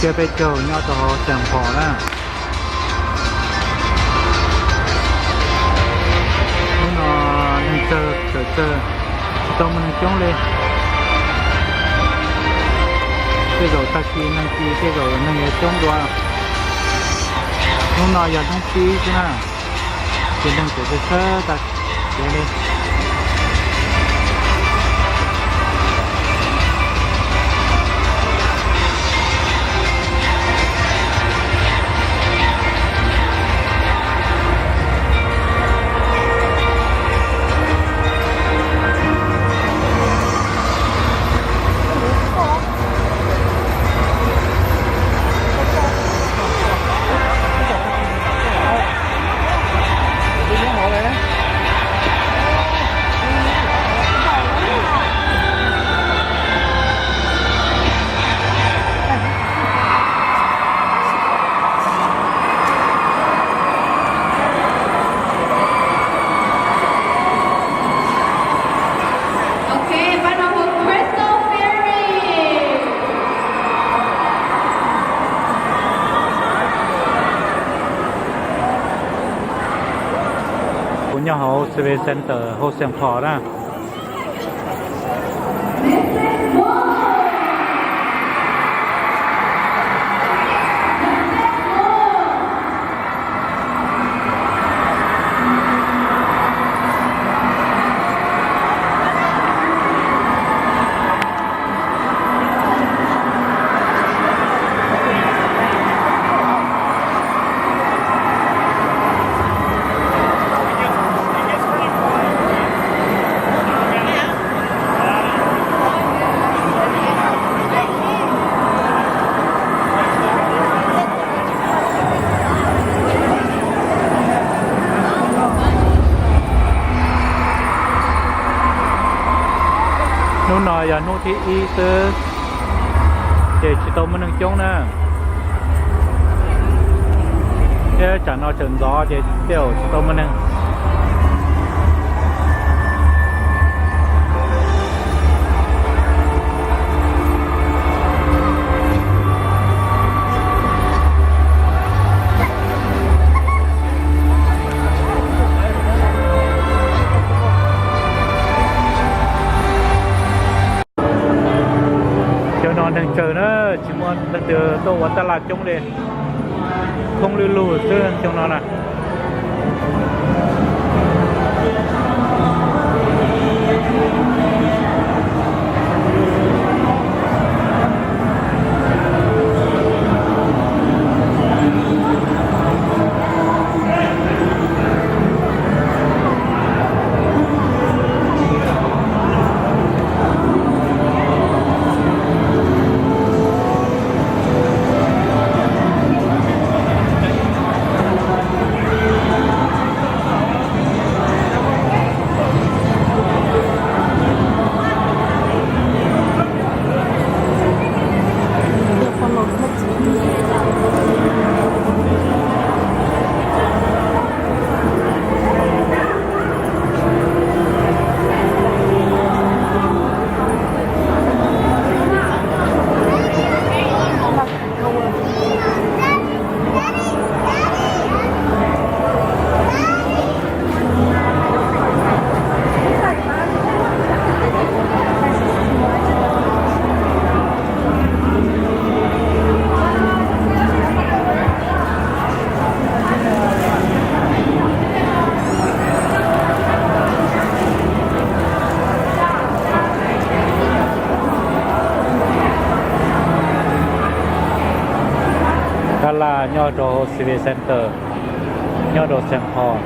Cia peb caug nyob rau hauv Xeem Phom na. Hnub no neeg tsawg, tsawg tsawg, tsis tau muaj neeg coob li. Tej zaum tag kis neeg kis tej zaum neeg yuav coob dua. Hnub no yog hnub pib xwb na, ces neeg tseem tsawg tsawg tag kev li. Ok, pab no hu Crystal Fairy. Kuv nyob hauv Civic Center hauv Xeem Phom na. Hnub no yog hnub thib ib xwb, ces tsis tau muaj neeg coob na. Thiab tsam no tseem ntxov ces tej zaum tsis tau muaj neeg. Xyoo no neeg tsawg na, tsis muaj leej twg tuaj ua taj laj coob li. Khoob lwj lug xwb xyoo no na. Taj laj nyob rau hauv Civic Center, nyob rau Xeem Phom,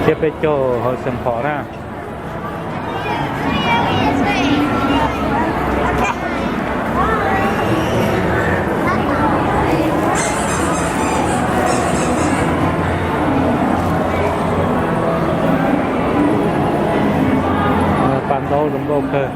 thiab peb caug hauv Xeem Phom na. Paj ntaub zoo nkauj kawg.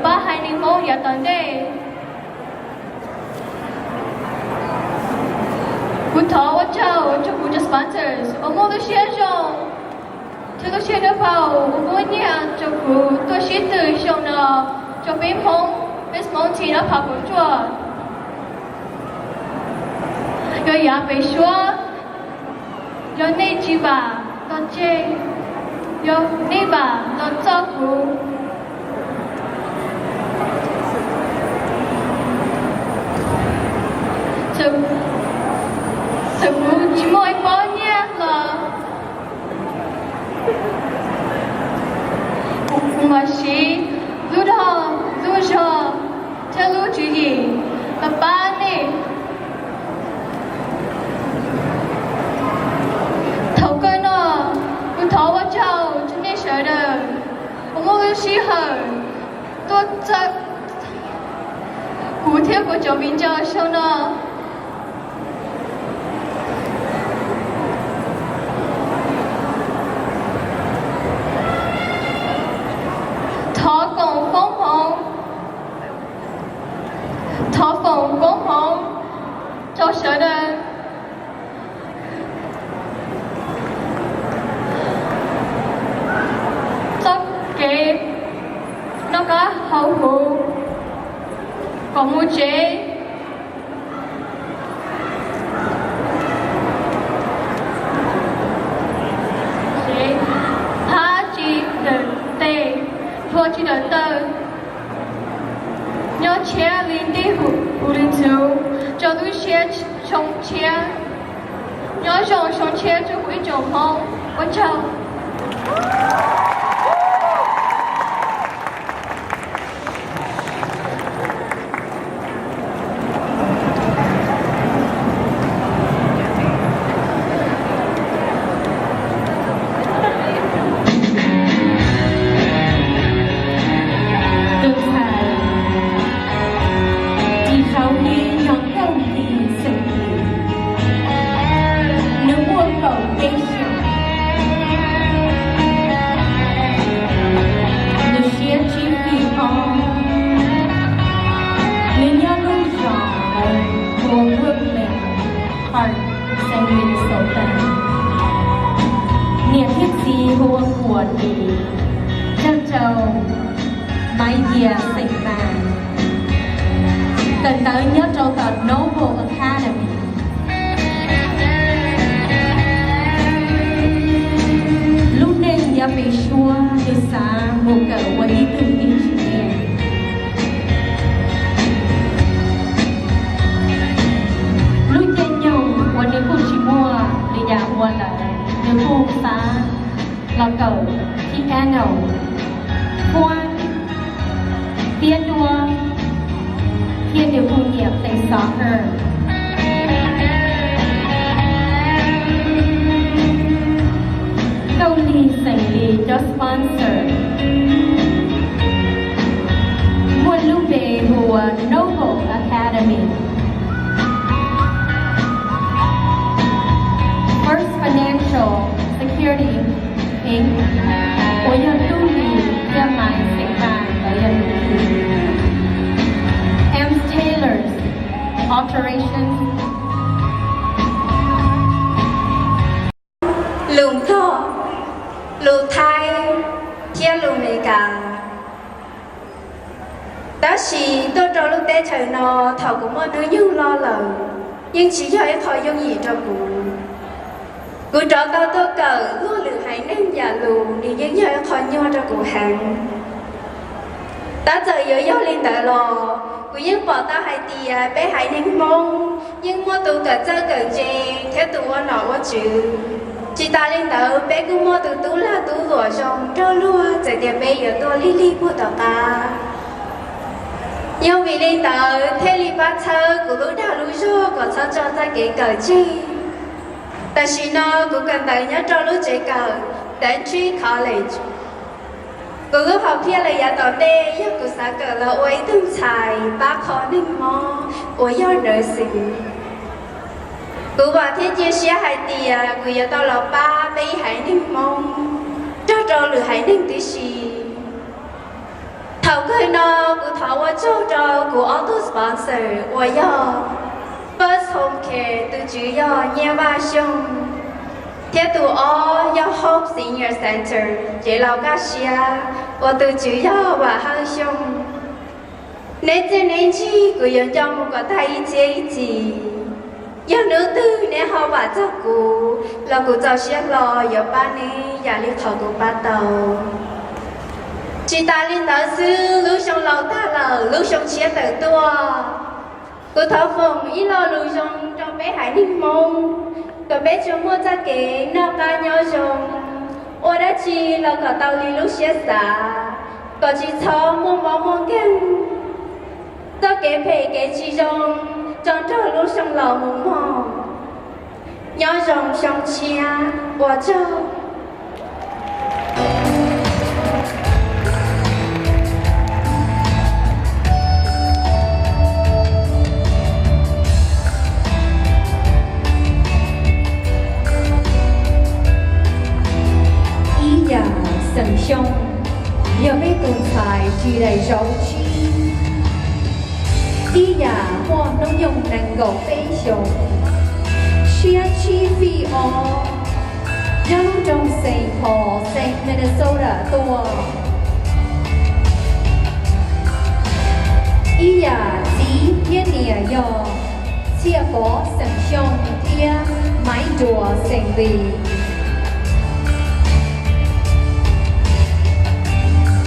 pab haiv neeg Hmoob yav tom ntej. Kuv thov ua tsaug rau kuv cov sponsors uas muaj lub siab zoo thiab lub siab dawb paug uas muab nyiaj rau kuv tuaj sib tw xyoo no rau peb Hmoob, peb Hmoob txhij ob phav kaum cuaj. Yog yav pem suab, yog nej tsis vam los tseg, yog nej vam los txog kuv. Txawm kuv tsis muaj ib pob nyiaj los kuv mam siv lub dag lub zog thiab lub tswv yim los pab nej. Thaum kawg no, kuv thov ua tsaug rau nej sawv daws uas muaj lub sij hawm tuaj txhawb kuv thiab kuv cov viv ncaus xyoo no. Thov foom koob hmoov, thov foom koob hmoov rau sawv daws txoj kev noj qab haus huv kom mus tsev, tsev, thab tsis dawm tes, hlua tsis dawm taw, nyob tshiab li ntuj hu li txhuv, tso lub siab xyoo tshiab, nyob zoo xyoo tshiab rau kuv ib tsoom Hmoob. Ua tsaug. Tus ntxhais ris hauv li yog Nkauj Hli xeem Lis, nws muaj kaum peb xyoos, nws siab tsib feet ob, nws nyob lub zos hu ua Brooklyn Park, xeev Minnesota. Niam thiab txiv hu ua Khuam Lis, nyob rau Maiv Yias xeem Mas, kawm ntawv nyob rau tom Noble Academy. Lub neej yav pem suab nws xav mus kawm ua ib tug engineer. Lub caij nyoog uas nws kuj tsis muaj nws yam ua lawm, nws kuj xav los kawm piano, fuab, piab duab, thiab nws kuj nyiam play soccer. Nkauj Hli xeem Lis cov sponsor muaj lub npe hu ua Noble Academy, First Financial Security Inc, uas yog Tub Lis thiab Maiv xeem Mas, uas yog Lis Lis, Ames Tailors Alterations. Lus Nplog, lus Thaib thiab lus Meskas. Tab sis tuaj rau lub teb chaws no, thaum kuv muaj hnub nyoog loj lawm, yeej tsis yog ib qho yooj yim rau kuv. Kuv rov tau tuaj kawm luag lwm haiv neeg yam lus, nws yeej yog ib qho nyuaj rau kuv heev. Tab txawm yuav yog li ntawd los, kuv yeej pom tau hais tias peb haiv neeg Hmoob yeej muaj tus kawm txawj kawm ntse thiab tus ua nom ua tswv. Tsis tas li ntawd, peb kuj muaj tus tub lag tub luam zoo nrog luag, txawm tias peb yuav tuaj lig lig puag tom qab. Yog vim li ntawd thiaj li pab txhawb kuv lub dag lub zog kom txhob tso txoj kev kawm tseg. Tam sim no kuv kawm ntawv nyob rau lub tsev kawm Daintree College. Kuv lub hom phiaj lawm yav tom ntej yog kuv xav kawm los ua ib tug ntxhais pab kho neeg mob uas yog nursing. Kuv vam thiab cia siab hais tias kuv yuav tau los pab peb ib haiv neeg Hmoob nrog rau lwm haiv neeg tib si. Thaum kawg no Ua tsaug rau kuv ob tug sponsor uas yog First Home Care tus tswv yog Nyiaj Vaj Xyooj, thiab tus ob yog Hope Senior Center, tsev laus kaj siab, uas tus tswv yog Vam Hawj Xyooj. Neb txiaj neb ntsig kuv yuav nco mus kom tag ib txhiab ib txhis. Yog hnub twg neb ho vam txog kuv los kuv txaus siab hlo yuav pab neb yam li qhov kuv pab tau. Tsis tas li ntawd xwb, lub xyoo laus tag lawm, lub xyoo tshiab tawm tuaj. Kuv thov foom ib lo lus zoo rau peb haiv neeg Hmoob, kom peb tsuas muaj txoj kev noj qab nyob zoo, ua dab tsi los kom tau li lub siab xav, kom tsis txhob muaj mob muaj nkeeg, txoj kev phem kev tsis zoo tso nrog lub xyoo laus mus mog. Nyob zoo xyoo tshiab, ua tsaug. Ib Yam xeem Xyooj yog peb tus ntxhais tsis daim zauv tsib. Ib Yam muaj hnub nyoog nees nkaum peb xyoos, siab tsib fij ob, nyob lub nroog Saint Paul, Saint Minnesota tuaj. Ib Yam txiv thiab niam yog Txhiaj Pov xeem Xyooj thiab Maiv Duas xeem Lis.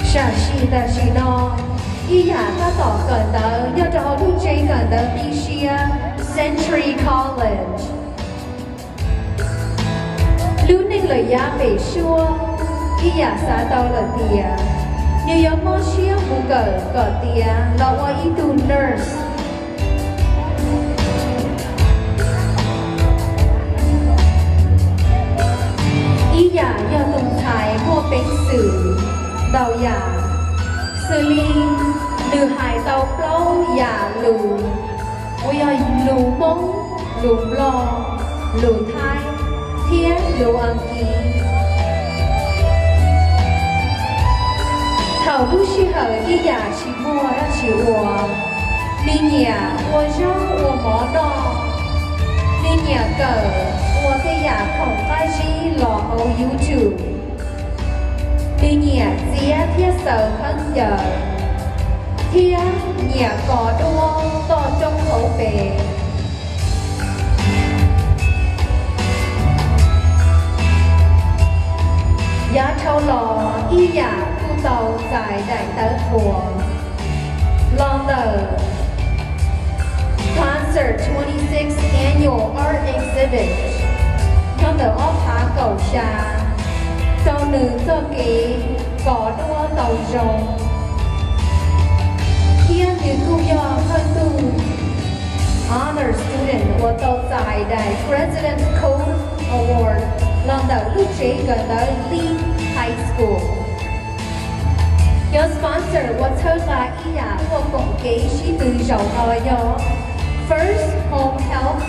Sam sim tam sim no, Ib Yam tab tom kawm ntawv nyob rau hauv lub tsev kawm ntawv npib siab Century College. Lub neej lawm yav pem suab, Ib Yam xav tau lawm tias nws yuav mob siab mus kawm kom tiav los ua ib tug nurse. Ib Yam yog tus ntxhais muaj peev xwm ntau yam, xws li nws hais tau plaub yam lus, uas yog lus Hmoob, lus Nplog, lus Thaib thiab lus Askiv. Thaum lub sij hawm Ib Yam tsis muaj dab tsi ua, nws nyiam ua zaub ua mov noj, nws nyiam kawm ua tej yam khoom qab zib los hauv YouTube. Nws nyiam txiav thiab xaws khaub ncaws, thiab nyiam kos duab toj roob hauv pes. Yav dhau los Ib Yam kuj tau txais daim tawv qhuas los ntawm Concert twenty-six Annual Art Exhibit nyob ntawm ob phav kaum xya, rau nws txoj kev kos duab tau zoo, thiab nws kuj yog thawj tug honor student uas tau txais daim President's Coat Award los ntawm lub tsev kawm ntawv Lee High School. Cov sponsor uas txhawb nqa Ib Yam tuaj koom kev sib tw zaum no yog First Home Health